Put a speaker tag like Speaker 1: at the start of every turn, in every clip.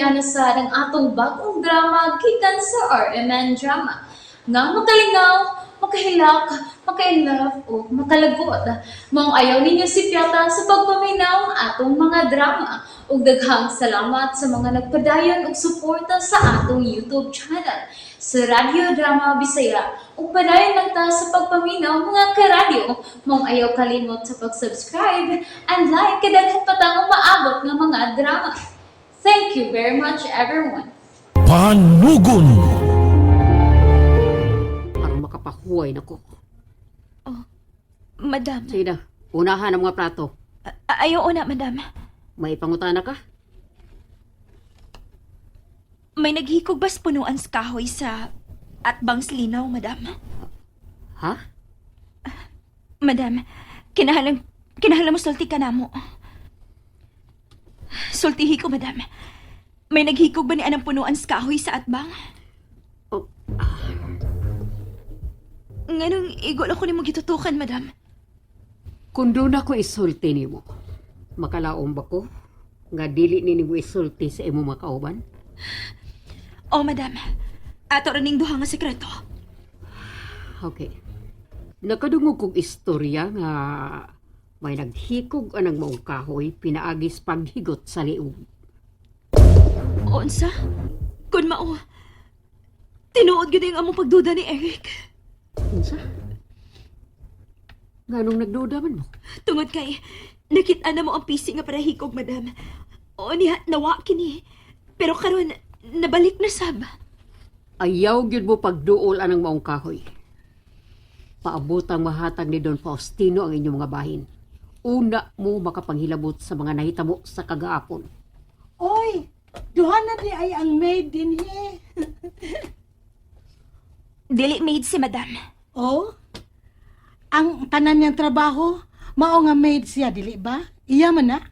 Speaker 1: Amihan na sad ang atong bagong drama gikan sa RMN Drama. Nga makalingaw, makahilak, maka-inlove o makalagot. Maong ayaw ninyo sipyata sa pagpaminaw ang atong mga drama. Ug daghang salamat sa mga nagpadayon og suporta sa atong YouTube channel sa Radyo Drama Bisaya. Ug padayon lang ta sa pagpaminaw, mga karadyo. Maong ayaw kalimot sa pag-subscribe and like kay daghan pa tang umaabot nga mga drama. Thank you very much, everyone.
Speaker 2: Panugon.
Speaker 3: Aron makapahuway na ko.
Speaker 4: Madam.
Speaker 3: Sige na, unahan ang mga plato.
Speaker 4: Ayaw na, madam.
Speaker 3: May pangutana ka?
Speaker 4: May naghikog bas punuan sa kahoy sa atbang linaw, madam.
Speaker 3: Ha?
Speaker 4: Madam, kinahanglan mo sulti ka namo. Sultihi ko, madam. May naghikog ba ni anang punuan sa kahoy sa atbang?
Speaker 3: Oh.
Speaker 4: Nganong igol ako nimo gitutukan, madam?
Speaker 3: Kung doon ako isulti nimo, makalaom ba ko? Nga dili ni nimo isulti sa imo mga kauban?
Speaker 4: Oh, madam. Ato ra ning duha nga sekreto.
Speaker 3: Okay. Nakadungog kog istorya nga may naghikog anang maong kahoy pinaagis paghigot sa liog.
Speaker 4: Unsa? Kun mao, tinuod gyud ang among pagduda ni Eric.
Speaker 3: Unsa? Nganong nagduda man mo?
Speaker 4: Tungod kay, nakita na mo ang pisi nga para hikog, madam. O niya, nawa kini. Pero karon nabalik na sab.
Speaker 3: Ayaw gyud mo pagduol anang maong kahoy. Paabot ang mahatag ni Don Faustino ang inyong mga bahin. Una mo makapanghilabot sa mga nahitabo sa kagaapon.
Speaker 5: Oy, duha na di ay ang maid din he.
Speaker 4: Dili maid si madam.
Speaker 5: Oh? Ang tanan niyang trabaho, mao nga maid siya, dili ba? Iya man na.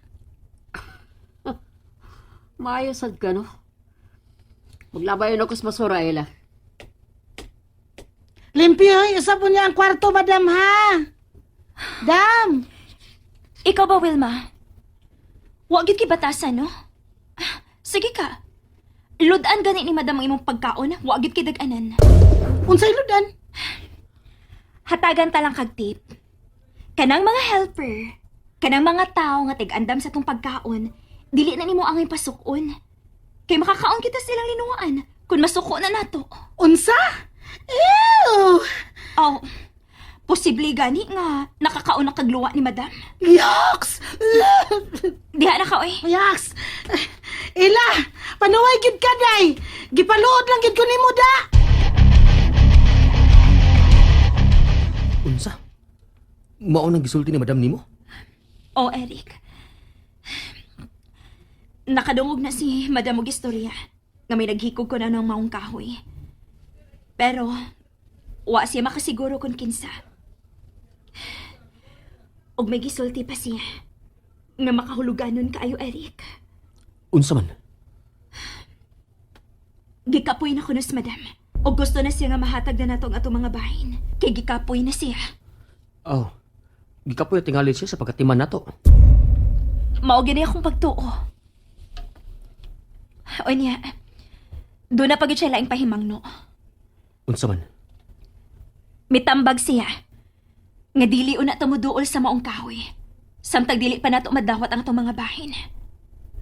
Speaker 3: Maayo sad ka, no? Maglabayon ako sa basura, Ella.
Speaker 5: Limpiyo, isa po niya ang kwarto, madam, ha? Dam!
Speaker 4: Ikaw ba, Wilma? Wa gyud kay batasan, no? Ah, sige ka. Ludan gani ni madam ang imong pagkaon, wa gyud kay dag-anan.
Speaker 5: Unsay ludan?
Speaker 4: Hatagan ta lang kag tip. Kanang mga helper, kanang mga tao nga tig-andam sa tong pagkaon, dili na nimo angay pasukon. Kay makakaon kita silang linuan kung masuko na nato.
Speaker 5: Unsa? Ew!
Speaker 4: Oh, posible gani nga nakakaon na kagluwa ni madam.
Speaker 5: Yaks!
Speaker 4: Diha na ka, oy.
Speaker 5: Yaks! Ila, panuway gid ka, day! Gipaluod lang gid ko nimo da!
Speaker 6: Unsa? Mao nang gisulti ni madam nimo?
Speaker 4: Oh, Eric. Nakadungog na si Madam og istorya nga may naghikog ko na ng maong kahoy. Pero, wa siya makasiguro kung kinsa. Og may gisulti pa siya nga makahuluganon kaayo, Eric.
Speaker 6: Unsa man?
Speaker 4: Gikapoy na kunos, madam. Og gusto na siya nga mahatag na nato ang atong mga bahin. Kay gikapoy na siya.
Speaker 6: Oh. Gikapoy tingali siya sa pagkatiman nato.
Speaker 4: Mao gini akong pagtuo. O niya, doon na pagid siya laing pahimangno.
Speaker 6: Unsa man?
Speaker 4: Mitambag siya. Nga dili una tumuduol sa maong kahoy. Samtang dili pa nato madawat ang atong mga bahin.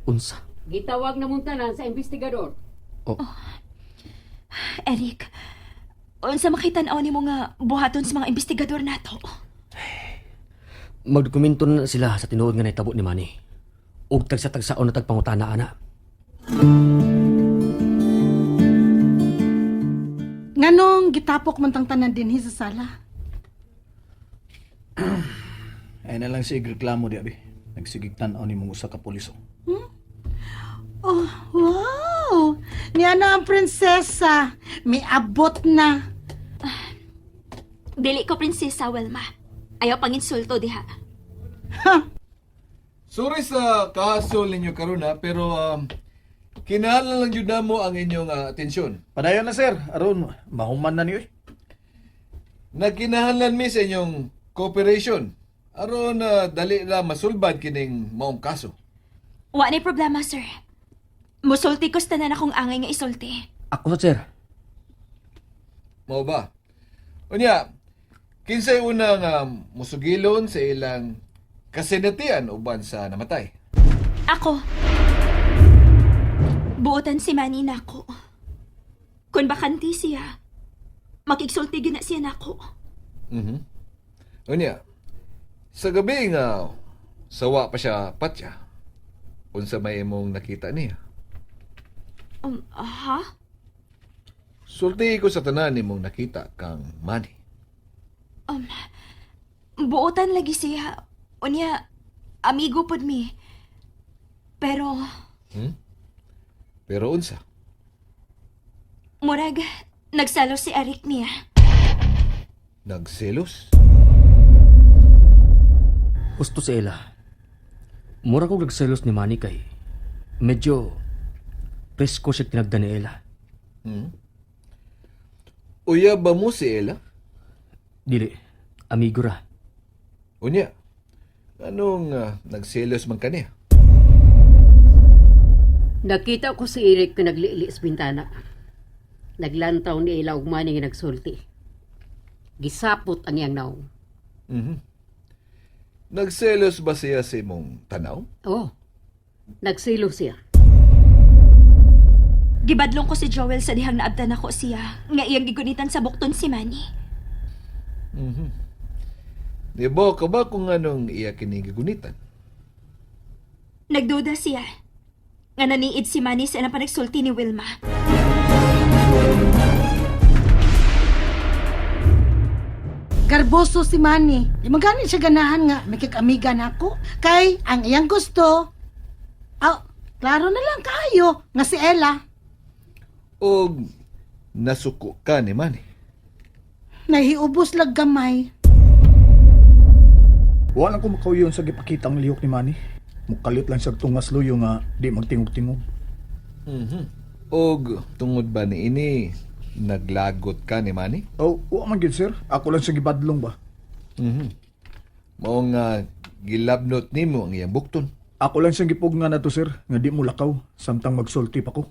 Speaker 6: Unsa?
Speaker 3: Gitawag na mong tanan sa investigador.
Speaker 6: Oh.
Speaker 4: Eric, unsa makita-aw nimo nga buhaton sa mga investigador nato?
Speaker 6: Magdokumento na sila sa tinuod nga nahitabo ni Manny. Ug tagsa-tagsaon na tagpangutana ana.
Speaker 5: Nganong gitapok man tang tanan dinhi sa sala?
Speaker 7: Ay na lang siya igreklamo di abi. Nagsigig tan-aw ni mong usa ka pulis.
Speaker 5: Oh, wow! Niya na ang prinsesa. May abot na.
Speaker 4: Dili ko prinsesa Wilma. Ayaw panginsulto diha.
Speaker 8: Sorry sa kaso ninyo karon ha, pero kinahanglan lang jud namo ang inyong atensyon.
Speaker 7: Padayon na sir, aron mahuman na niyo eh.
Speaker 8: Nagkinahanglan mi sa inyong cooperation aron dali ra masulbad kining maong kaso.
Speaker 4: Wa ni problema, sir. Musulti ko sa tanan akong angay nga isulti.
Speaker 6: Ako sa sir.
Speaker 8: Mao ba? Unya, kinsay una nga musugilon sa ilang kasinatian uban sa namatay?
Speaker 4: Ako. Buotan si Manny nako. Kung bakante siya, makigsulti gyud na siya nako.
Speaker 8: Mhm. Unya, sa gabi nga sawa pa siya patya. Unsa may imong nakita niya?
Speaker 4: Ha?
Speaker 8: Sulti ko sa tanan nimong nakita kang Manny.
Speaker 4: Buotan lagi siya. Unya, amigo pod mi. Pero,
Speaker 8: Pero unsa?
Speaker 4: murag, nagsalo si Eric niya.
Speaker 8: Nagselos?
Speaker 6: Gusto si Ella. Mura ko nagselos ni Manny kay medyo presko siya tinagda ni Ella.
Speaker 8: Uya ba mo si Ella?
Speaker 6: Dili, amigo ra.
Speaker 8: Unya, anong nagselos man kaniya?
Speaker 3: Nakita ko si Eric nga naglili sa bintana. Naglantaw ni Ella og Manny nga nagsulti. Gisapot ang iyang naong.
Speaker 8: Nagselos ba siya sa imong tanaw?
Speaker 3: Oh, nagsilo siya.
Speaker 4: Gibadlong ko si Joel sa dihang naabtan ako siya, nga iyang gigunitan sa bukton si Manny.
Speaker 8: Di ba ka ba kung anong iya kinigigunitan?
Speaker 4: Nagduda siya. Nga naniid si Manny sa anang panagsulti ni Wilma.
Speaker 5: Garboso si Manny. Di man gani siya ganahan nga makikamiga nako. Kay ang iyang gusto, ah, klaro na lang kaayo nga si Ella.
Speaker 8: O nasuko ka ni Manny?
Speaker 5: Nahiubos lag gamay.
Speaker 7: Wala ko makauyon sa gipakita ang lihok ni Manny. Mukalit lang siya tungas luyo nga di magtingog-tingog.
Speaker 8: Og tungod ba ni ini naglagot ka ni Manny?
Speaker 7: Oh, wa man gyud sir. Ako lang siya gibadlong ba.
Speaker 8: Mao nga gilabnot nimo ang iyang bukton.
Speaker 7: Ako lang siyang gipugna na to sir, nga di mo lakaw samtang magsulti pa ko.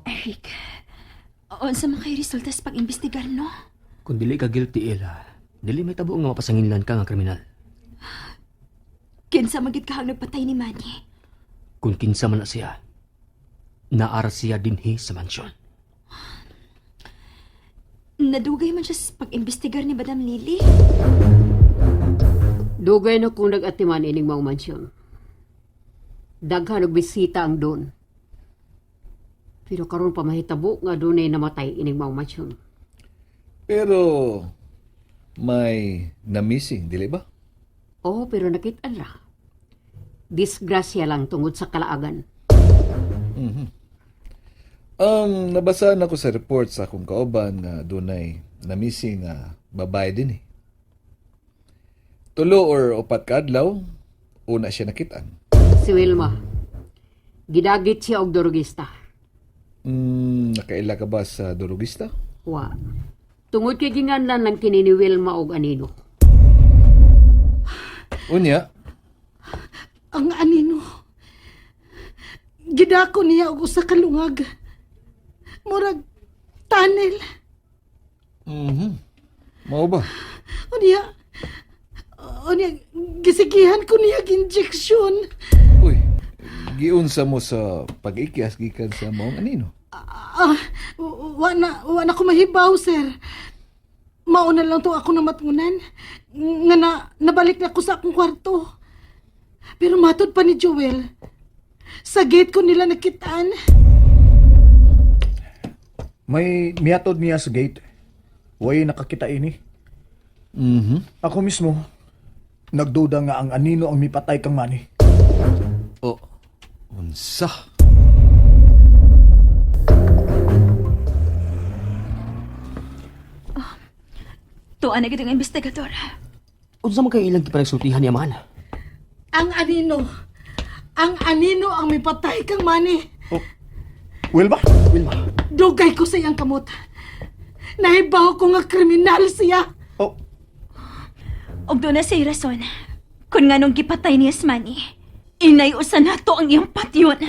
Speaker 4: Eric, unsa man kay resulta sa pag-imbestigar, no?
Speaker 6: Kung dili ka guilty, Ella, dili may tabo nga mapasanginlan ka nga kriminal.
Speaker 4: Kinsa magid kahang nagpatay ni Manny.
Speaker 6: Kung kinsa man na siya, naara siya dinhi sa mansyon.
Speaker 4: Nadugay man siya sa pag-imbestigar ni Madam Lily.
Speaker 3: Dugay na kong nag-atiman ining maong mansyon. Daghan og bisita ang doon. Pero karon pa mahitabo nga dunay namatay ining maong mansyon.
Speaker 8: Pero may na-missing, dili ba?
Speaker 3: Oh, pero nakita ra. Disgrasya lang tungod sa kalaagan.
Speaker 8: Ang nabasa na ko sa report sa akong kauban nga dunay na-missing nga babae din eh. Tulo or upat ka adlaw, una siya nakitaan.
Speaker 3: Si Wilma. Gidagit siya og durugista.
Speaker 8: Nakaila ka ba sa durugista?
Speaker 3: Wa. Tungod kay ginganlan lang kini ni Wilma og anino.
Speaker 8: Unya,
Speaker 5: Ang anino. Gidako niya og usa ka lungag. Murag tunnel.
Speaker 8: Mao ba?
Speaker 5: Unya, unya, gisigihan ko niya injection.
Speaker 8: Uy, giunsa mo sa pag-ikyas gikan sa maong anino.
Speaker 5: Ah, wa na ko mahibaw, sir. Mauna lang to ako na matngunan. Nga na, nabalik na ko sa akong kwarto. Pero matod pa ni Joel. Sa gate ko nila nakitaan.
Speaker 7: May miatod niya sa gate. Way nakakita ini. Ako mismo, nagduda nga ang anino ang mipatay kang Manny.
Speaker 8: O, unsa?
Speaker 4: Tuan na gid ang investigador.
Speaker 6: Unsa man kay ilang gipanagsultihan ni amahan?
Speaker 5: Ang anino. Ang anino ang mipatay kang Manny.
Speaker 7: Oh, Wilma?
Speaker 6: Wilma,
Speaker 5: Dugay ko sa iyang kamot. Nahibaw ko nga kriminal siya.
Speaker 7: Oh,
Speaker 4: Og doon na siya'y rason. Kung nga nung gipatay niya si Manny, Inay usa nato ang iyang patyon.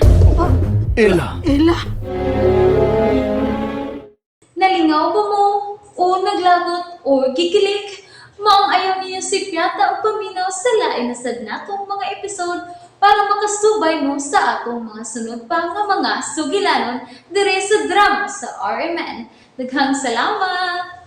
Speaker 7: Ella.
Speaker 5: Ella.
Speaker 1: Nalingaw ba mo? O naglagot o gikilig? Maong ayaw niyo si Piata o paminaw sa lain na sad natong mga episode para makasubay mo sa atong mga sunod pa nga mga sugilanon dire sa drama sa RMN. Daghang salamat!